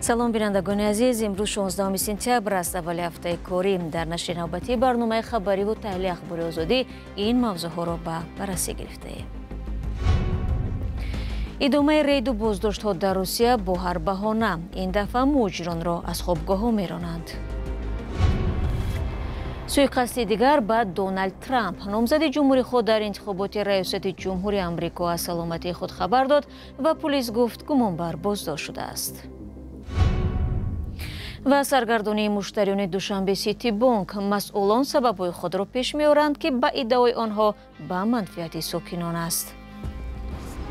Салом, бинандагони азиз. Имрӯз 16 сентябр аст, аввали ҳафтаи корӣ. Дар нашри навбатии барномаи хабариву таҳлили Ахбори Озодӣ ин мавзӯъҳоро ба баррасӣ гирифтаем. Идомаи рейду боздоштҳо дар Русия бо ҳар баҳона. Ин дафъа муҳоҷиронро аз хобгоҳҳо меронанд. Суиқасди дигар ба Доналд Трамп. Номзади ҷумҳурихоҳ дар интихоботи раёсати ҷумҳури Амрико аз саломатии худ хабар дод ва пулис гуфт, гумонбар боздошт шудааст. Ва саргардонии муштариёни Душанбе Сити Бонк. Масъулон сабабҳои худро пеш меоранд, ки ба иддаои онҳо ба манфиати сокинон аст.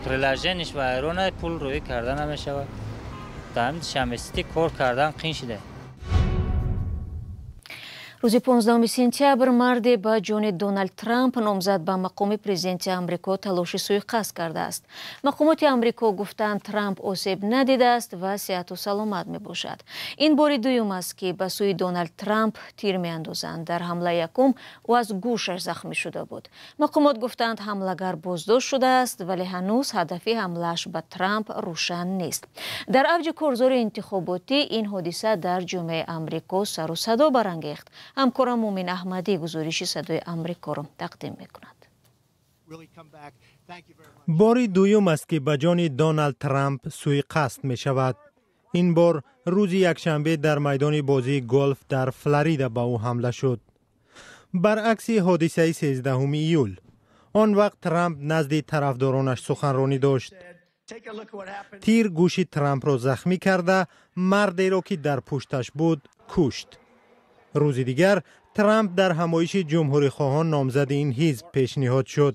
Приложениеш вайрона, пул рӯӣ карда намешавад. Дар Душанбе Сити кор кардан қин шуда. Рӯзи 15 сентябр марде ба ҷони Доналд Трамп, номзад ба мақоми президенти Амрико, талоши суиқасд кардааст. Мақомоти Амрико гуфтанд, Трамп осеб надидааст ва сеҳату саломат мебошад. Ин бори дуюм аст, ки ба сӯи Доналд Трамп тир меандозанд. Дар ҳамлаи якум ӯ аз гӯшаш захмӣ шуда буд. Мақомот гуфтанд, ҳамлагар боздошт шудааст, вале ҳанӯз ҳадафи ҳамлааш ба Трамп рӯшан нест. Дар авҷи корзори интихоботӣ ин ҳодиса дар ҷомеаи Амрико сару садо барангехт. Ҳамкорам Мумин Аҳмадӣ гузориши Садои Амрикоро тақдим мекунад. Бори дуюм аст, ки ба ҷони Доналд Трамп суиқасд мешавад. Ин бор рӯзи якшанбе дар майдони бозии голф дар Флорида ба ӯ ҳамла шуд. Баръакси ҳодисаи 13 июл, он вақт Трамп назди тарафдоронаш суханронӣ дошт. Тир гӯши Трампро захмӣ карда, мардеро, ки дар пушташ буд, кушт. Рӯзи дигар Трамп дар ҳамоиши ҷумҳурихоҳон номзади ин ҳизб пешниҳод шуд.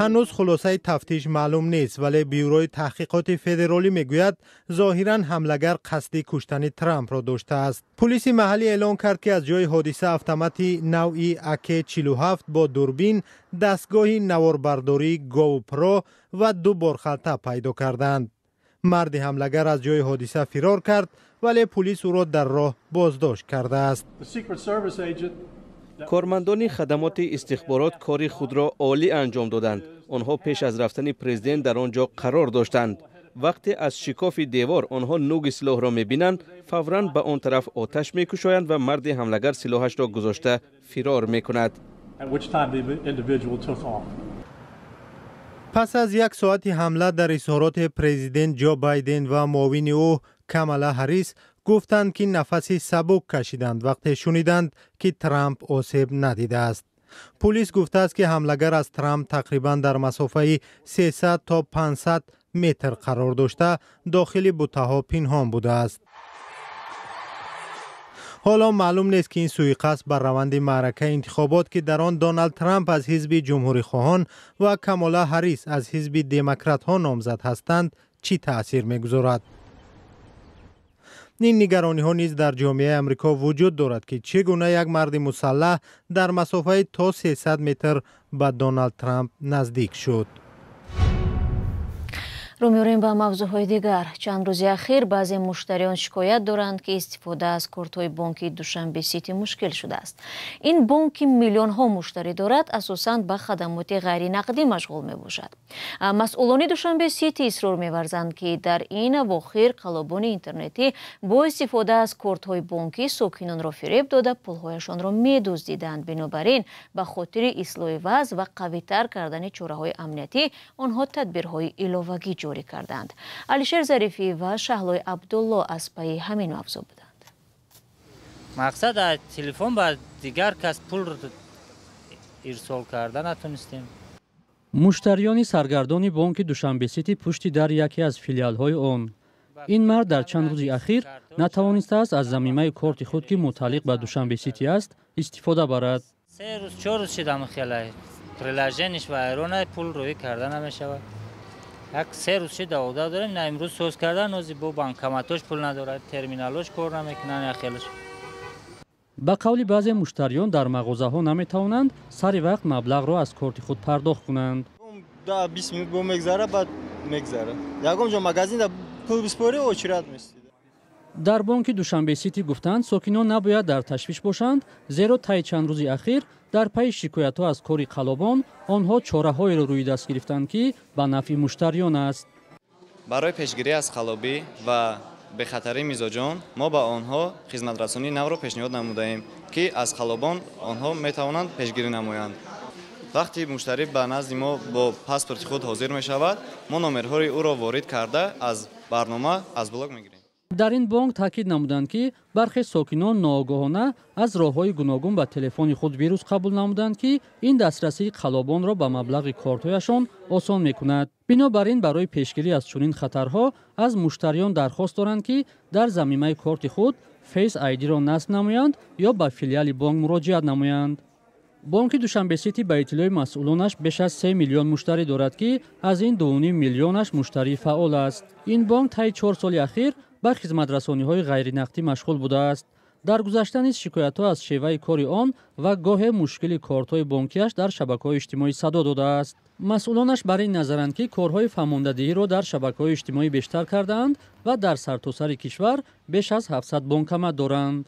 Ҳанӯз хулосаи тафтиш маълум нест, вале Бюрои таҳқиқоти федеролӣ мегӯяд, зоҳиран ҳамлагар қасди куштани Трампро доштааст. Пулиси маҳаллӣ эълон кард, ки аз ҷои ҳодиса автомати навъи АК-47 бо дурбин, дастгоҳи наворбардории GoPro ва ду борхалта пайдо карданд. Марди ҳамлагар аз ҷои ҳодиса фирор кард, вале пулис ӯро дар роҳ боздошт кардааст. Кормандони хадамоти истихборот кори худро олӣ анҷом доданд. Онҳо пеш аз рафтани президент дар он ҷо қарор доштанд. Вақте аз шикофи девор онҳо нуги силоҳро мебинанд, фавран ба он тараф оташ мекушоянд ва марди ҳамлагар силоҳашро гузошта фирор мекунад. Пас аз як соати ҳамла дар изҳороти президент Ҷо Байден ва муовини ӯ Камала Ҳаррис гуфтанд, ки нафаси сабук кашиданд, вақте шуниданд, ки Трамп осеб надидааст. Пулис гуфтааст, ки ҳамлагар аз Трамп тақрибан дар масофаи 300 то 500 метр қарор дошта, дохили бутаҳо пинҳон будааст. Ҳоло маълум нест, ки ин суиқасд бар раванди маъракаи интихобот, ки дар он Доналд Трамп аз ҳизби ҷумҳурихоҳон ва Камола Ҳаррис аз ҳизби демократҳо номзад ҳастанд, чӣ таъсир мегузорад. Ин нигарониҳо низ дар ҷомеаи Амрико вуҷуд дорад, ки чӣ гуна як марди мусаллаҳ дар масофаи то 300 метр ба Доналд Трамп наздик шуд. Рӯ меорем ба мавзӯъҳои дигар. Чанд рӯзи ахир баъзе муштариён шикоят доранд, ки истифода аз кортҳои бонкии Душанбе Сити мушкил шудааст. Ин бонк, ки миллионҳо муштарӣ дорад, асосан ба хадамоти ғайринақдӣ машғул мебошад. Масъулони Душанбе Сити исрор меварзанд, ки дар ин авохир қаллобони интернетӣ бо истифода аз кортҳои бонкӣ сокинонро фиреб дода, пулҳояшонро медуздиданд. Бинобар ин, ба хотири ислоҳи вазъ ва қавитар кардани чораҳои амниятӣ онҳо тадбирҳои иловагӣ ҷорӣ карданд. Алишер Зарифӣ ва Шаҳлои Абдулло аз пайи ҳамин мавзӯъ буданд. Мақсад, аз телефон ба дигар кас пул ирсол карда натонистем. Муштариёни саргардони бонки Душанбе Сити пушти дар яке аз филиалҳои он. Ин мард дар чанд рӯзи ахир натавонистааст аз замимаи корти худ, ки мутааллиқ ба Душанбе Сити аст, истифода барад. 3 рӯз, 4 рӯз шидам, хеле приложениеш вайрона, пул рӯӣ карда намешавад. Як 3 рӯз шида ода дорем, на имрӯз соз кардан, ози бо банкоматош пул надорад, терминалош кор намекунанд, яхелаш. Ба қавли баъзе муштариён, дар мағозаҳо наметавонанд сари вақт маблағро аз корти худ пардохт кунанд. 10-20 минут бо мегзара, баъд мегзара. Ягон ҷо магазинда пул биспорӣ, очередь местӣ. Дар бонки Душанбе Сити гуфтанд, сокинон набояд дар ташвиш бошанд, зеро таи чанд рӯзи ахир дар пайи шикоятҳо аз кори қаллобон онҳо чораҳоеро рӯи даст гирифтанд, ки ба нафъи муштариён аст. Барои пешгирӣ аз қаллобӣ ва бехатарии мизоҷон мо ба онҳо хизматрасонии навро пешниҳод намудаем, ки аз қаллобон онҳо метавонанд пешгирӣ намоянд. Вақте муштарӣ ба назди мо бо паспорти худ ҳозир мешавад, мо номерҳои ӯро ворид карда аз барнома аз блок мегирем. Дар ин бонк таъкид намуданд, ки бархе сокинон ноогоҳона аз роҳҳои гуногун ба телефони худ вирус қабул намуданд, ки ин дастрасии қаллобонро ба маблағи кортҳояшон осон мекунад. Бинобар ин барои пешгирӣ аз чунин хатарҳо аз муштариён дархост доранд, ки дар замимаи корти худ Face ID-ро насб намоянд ё ба филиали бонк муроҷиат намоянд. Бонки Душанбе Сити ба иттилои масъулонаш беш аз 3 миллион муштарӣ дорад, ки аз ин 2,5 миллионаш муштарии фаъол аст. Ин бонк таи 4 соли ахир ба хизматрасониҳои ғайринақдӣ машғул будааст. Дар гузашта низ шикоятҳо аз шеваи кори он ва гоҳе мушкили кортҳои бонкиаш дар шабакаҳои иҷтимоӣ садо додааст. Масъулонаш бар ин назаранд, ки корҳои фаҳмондадиҳиро дар шабакаҳои иҷтимоӣ бештар кардаанд ва дар сартосари кишвар беш аз 700 бонкомат доранд.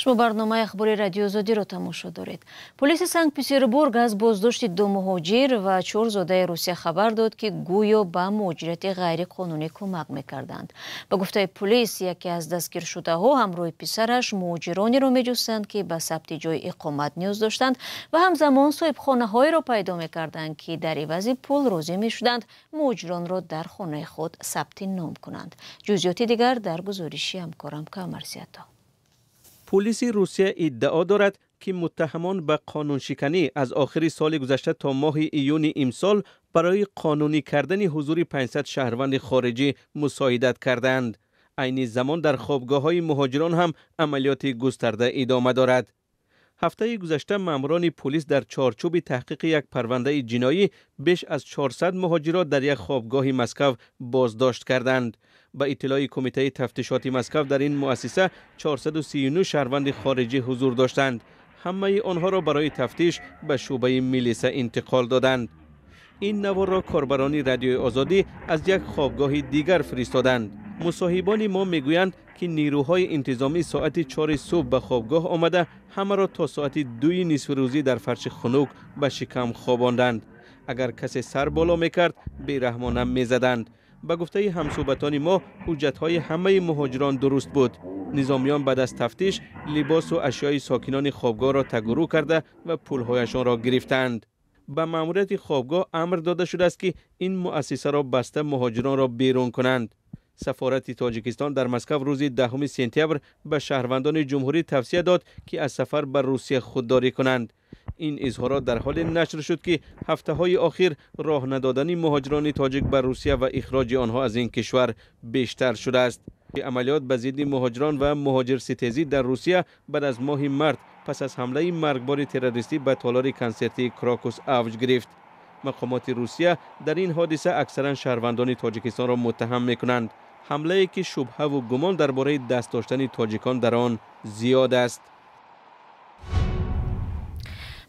Шумо барномаи ахбори Радиои Озодиро тамошо доред. Полиси Санкт-Петербург аз боздошти 2 муҳоҷир ва 4 зодаи Русия хабар дод, ки гӯё ба муҳоҷирати ғайриқонунӣ кӯмак мекарданд. Ба гуфтаи полис, яке аз дастгиршудаҳо ҳамроҳи писараш муҳоҷиронеро меҷустанд, ки ба сабти ҷои иқомат ниёз доштанд ва ҳамзамон соҳибхонаҳоеро пайдо мекарданд, ки дар ивази пул розӣ мешуданд муҳоҷиронро дар хонаи худ сабти ном кунанд. Ҷузъиёти дигар дар гузориши ҳамкорам Камарсиято. Полиси Русия иддао дорад, ки муттаҳамон ба қонуншиканӣ аз охири соли гузашта то моҳи июни имсол барои қонунӣ кардани ҳузури 500 шаҳрванди хориҷӣ мусоидат кардаанд. Айни замон дар хобгоҳҳои муҳоҷирон ҳам амалиёти густарда идома дорад. Ҳафтаи гузашта маъмурони полис дар чорчӯби таҳқиқи як парвандаи ҷиноӣ беш аз 400 муҳоҷирро дар як хобгоҳи Москав боздошт карданд. Ба иттилои Кумитаи тафтишоти Москав дар ин муассиса 439 шаҳрванди хориҷӣ ҳузур доштанд. Ҳамаи онҳоро барои тафтиш ба шӯъбаи милиса интиқол доданд. Ин наворро корбарони Радиои Озодӣ аз як хобгоҳи дигар фиристоданд. Мусоҳибони мо мегӯянд, ки нерӯҳои интизомӣ соати 4 субҳ ба хобгоҳ омада ҳамаро то соати 2 нисфирӯзӣ дар фарши хунук ба шикам хобонданд. Агар касе сар боло мекард, бераҳмона мезаданд. Ба гуфтаи ҳамсӯҳбатони мо, ҳуҷҷатҳои ҳамаи муҳоҷирон дуруст буд. Низомиён баъд аз тафтиш либосу ашёи сокинони хобгоҳро тагурӯ карда ва пулҳояшонро гирифтанд. Ба маъмурияти хобгоҳ амр дода шудааст, ки ин муассисаро баста муҳоҷиронро берун кунанд. Сафорати Тоҷикистон дар Москав рӯзи 10 сентябр ба шаҳрвандони ҷумҳурӣ тавсия дод, ки аз сафар ба Русия худдорӣ кунанд. Ин изҳорот дар ҳоле нашр шуд, ки ҳафтаҳои охир роҳ надодани муҳоҷирони тоҷик ба Русия ва ихроҷи онҳо аз ин кишвар бештар шудааст. Амалиёт ба зидди муҳоҷирон ва муҳоҷирситезӣ дар Русия баъд аз моҳи март пас аз ҳамлаи маргбори террористӣ ба толори консертии Крокус авҷ гирифт. Мақомоти Русия дар ин ҳодиса аксаран шаҳрвандони Тоҷикистонро муттаҳам мекунанд. Ҳамлае ки шубҳаву гумон дар бораи даст доштани тоҷикон дар он зиёд аст.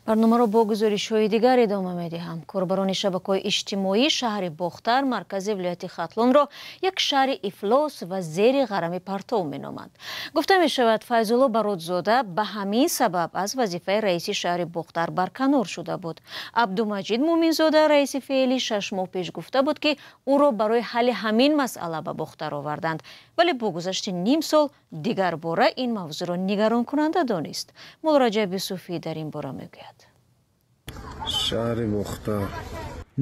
Барномаро бо гузоришҳои дигар идома медиҳам. Корбарони шабакаҳои иҷтимоӣ шаҳри Бохтар, маркази вилояти Хатлонро як шаҳри ифлос ва зери ғарами партов меноманд. Гуфта мешавад, Файзулло Бародзода ба ҳамин сабаб аз вазифаи раиси шаҳри Бохтар барканор шуда буд. Абдумаҷид Муминзода, раиси феълӣ, 6 моҳ пеш гуфта буд, ки ӯро барои ҳалли ҳамин масъала ба Бохтар оварданд. Вале бо гузашти ним сол дигар бора ин мавзӯъро нигаронкунанда донист. Муллораҷаб Юсуфӣ дар ин бора мегӯяд. Шаҳри Бохтар.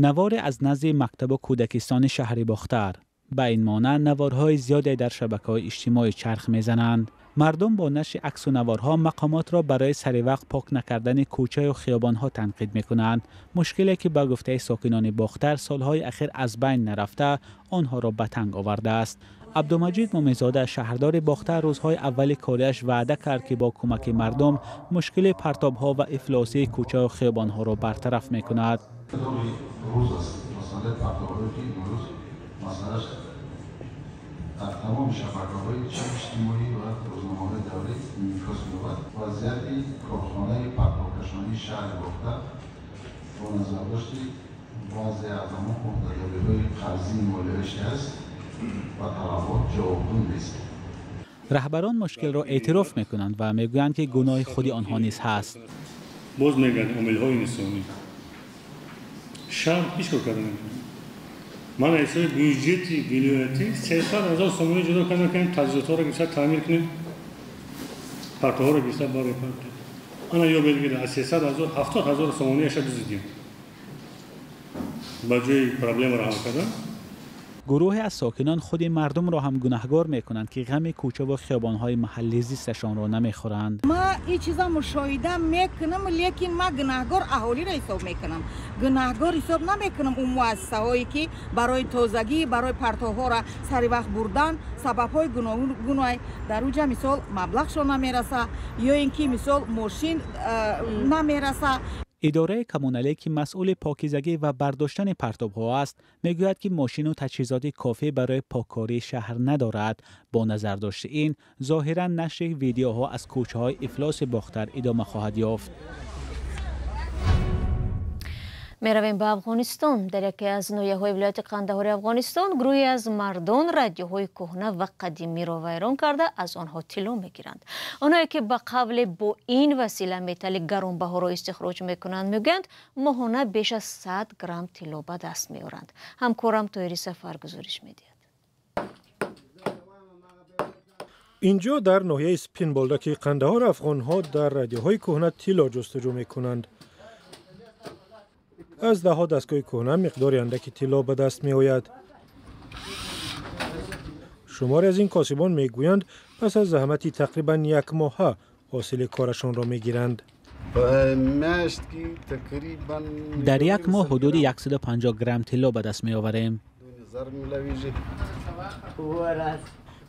Наворе аз назди мактабу кӯдакистони шаҳри Бохтар. Ба ин монанд наворҳои зиёде дар шабакаҳои иҷтимоӣ чарх мезананд. Мардум бо нашри аксу наворҳо мақомотро барои саривақт пок накардани кӯчаю хиёбонҳо танқид мекунанд. Мушкиле ки ба гуфтаи сокинони Бохтар солҳои ахир аз байн нарафта онҳоро ба танг овардааст. Абдумаҷид Муминзода, шаҳрдори Бохтар, рӯзҳои аввали кориаш ваъда кард, ки бо кӯмаки мардум мушкили партобҳо ва ифлосии кӯчаю хиёбонҳоро бартараф мекунад. Рӯз аст масъалаи партобҳое, ки имрӯз масъалааш Дар тамоми шабакаҳои иҷтимоӣ ва рӯзномаҳои даврӣ инъикос меёбад. Вазъияти корхонаи партовкашонии шаҳри Бохтар бо назардошти баъзе аз он ӯҳдадориҳои қарзии молиявиш аст ва талабот ҷавобгӯ нест. Раҳбарон мушкилро эътироф мекунанд ва мегӯянд, ки гуноҳи худи онҳо низ ҳаст. Боз мегӯянд омилҳои инсонӣ. Шаҳр ҳеҷ кор карда наметавонад. Ман аз ҳисоби бюҷети вилоятӣ 300 ҳазор сомонӣ ҷудо кардам, ки таҷҳизотҳоро гирифта таъмир кунем, партовҳоро гирифта барои партов. Ана ёбед гирад, аз 300 ҳазор 70 ҳазор сомониаша дуздидем. Ба ҷои проблемаро ҳал кардан. Гурӯҳе аз сокинон худи мардумро ҳам гунаҳгор мекунанд, ки ғами кӯча ва хиёбонҳои маҳалли зисташонро намехӯранд. Ма ин чиза мушоҳида мекунам, лекин ма гунаҳгор аҳолиро ҳисоб мекунам. Гунаҳгор ҳисоб намекунам он муассисаҳое, ки барои тозагӣ, барои партовҳоро сари вақт бурдан сабабҳои гуногун дар уҷа, мисол, маблағшон намераса ё ин ки, мисол, мошин намераса. Идораи коммуналӣ, ки масъули покизагӣ ва бардоштани партобҳо аст, мегӯяд, ки мошину таҷҳизоти кофӣ барои поккории шаҳр надорад. Бо назардошти ин, зоҳиран нашри видеоҳо аз кӯчаҳои ифлоси Бохтар идома хоҳад ёфт. Меравем ба Афғонистон. Дар яке аз ноҳияҳои вилояти Қандаҳори Афғонистон гурӯҳе аз мардон радиоҳои кӯҳна ва қадимиро вайрон карда аз онҳо тилло мегиранд. Онҳое ки ба қавле бо ин васила металли гаронбаҳоро истихроҷ мекунанд, мегӯянд моҳона беш аз 100 грамм тилло ба даст меоранд. Ҳамкорам Тоҳири Сафар гузориш медиҳад. Инҷо дар ноҳияи Спинболдаки Қандаҳор афғонҳо дар радиоҳои кӯҳна тилло ҷустуҷӯ мекунанд. Аз даҳҳо дастгоҳи кӯҳна миқдори андаки тилло ба даст меояд. Шуморе аз ин косибон мегӯянд, пас аз заҳмати тақрибан як моҳа ҳосили корашонро мегиранд. Дар як моҳ ҳудуди 150 грамм тилло ба даст меоварем.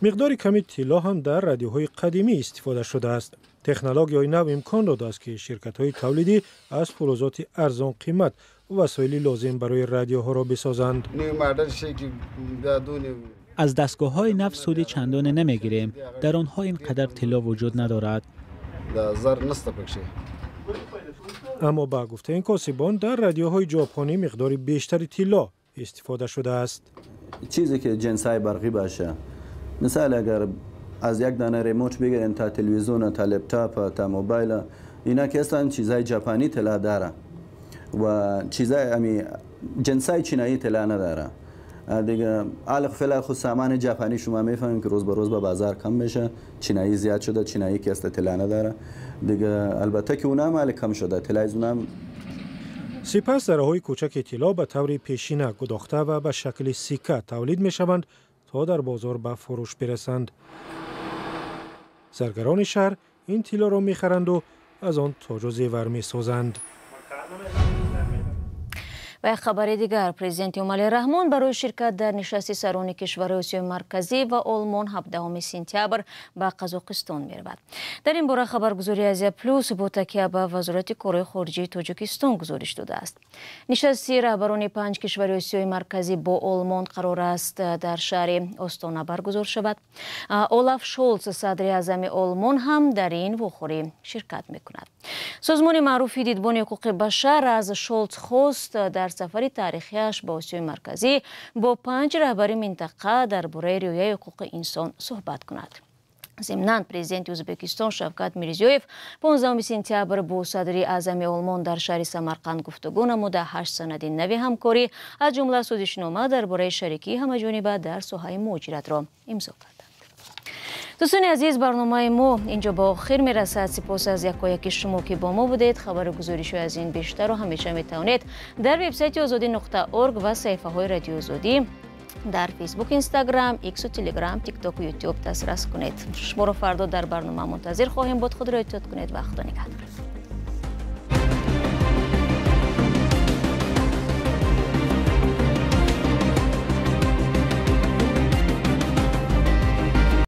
Миқдори ками тилло ҳам дар радиоҳои қадимӣ истифода шудааст. Технологияҳои нав имкон додааст, ки ширкатҳои тавлидӣ аз фулӯзоти арзонқимат васоили лозим барои радиоҳоро бисозанд. Аз дастгоҳҳои нав суди чандоне намегирем. Дар онҳо ин қадар тилло вуҷуд надорад. Аммо ба гуфтаи ин косибон, дар радиоҳои ҷопонӣ миқдори бештари тилло истифода шудааст. Чизе ки ҷинсҳои барқӣ бошад, мисал агар аз як дана ремонт бигирем та телевизион, та лептоп, та мобайл, اینا که اصلا چیزهای ژاپنی طلا داره و چیزای امی جنسای چینایی طلا نداره دیگه. فعلا خود سامان ژاپنی شما میفهمیم که روز به روز به بازار کم میشه، چینایی زیاد شده، چینایی که اصلا طلا نداره دیگه. البته که اونم حال کم شده طلای اونم. Сипас зарраҳои кӯчаки тилло ба таври пешина гудохта ва ба шакли сикка тавлид мешаванд, то дар бозор ба фурӯш бирасанд. Заргарони шаҳр ин тиллоро мехаранду аз он тоҷу зевар месозанд. Ва як хабари дигар. Президенти Эмомалӣ Раҳмон барои ширкат дар нишасти сарони кишварҳои Осиёи Марказӣ ва Олмон 17 сентябр ба Қазоқистон меравад. Дар ин бора хабаргузории Азия Плюс бо такя ба Вазорати корҳои хориҷии Тоҷикистон гузориш додааст. Нишасти раҳбарони панҷ кишвари Осиёи Марказӣ бо Олмон қарор аст дар шаҳри Остона баргузор шавад. Олаф Шолц, садри аъзами Олмон, ҳам дар ин вохӯрӣ ширкат мекунад. Созмони маъруфи Дидбони ҳуқуқи башар аз Шолц хост дар сафари таърихиаш ба Осиёи Марказӣ бо панҷ раҳбари минтақа дар бораи риояи ҳуқуқи инсон суҳбат кунад. Зимнан президенти Ӯзбекистон Шавкат Мирзиёев 15 сентябр бо садри аъзами Олмон дар шаҳри Самарқанд гуфтугӯ намуда, 8 санади нави ҳамкорӣ, аз ҷумла созишнома дар бораи шарикии ҳамаҷониба дар соҳаи муҳоҷиратро имзо карданд. Дӯстони азиз, барномаи мо инҷо ба охир мерасад. Сипос аз якояки шумо, ки бо мо будед. Хабару гузоришҳои аз ин бештарро ҳамеша метавонед дар вебсайти озодӣ.org ва саҳифаҳои Радиои Озодӣ дар Фейсбук, Инстаграм, Иксу, Телеграм, Тиктоку, Ютуб дастрас кунед. Шуморо фардо дар барнома мунтазир хоҳем буд. Худро эҳтиёт кунед ва Худо нигаҳдор.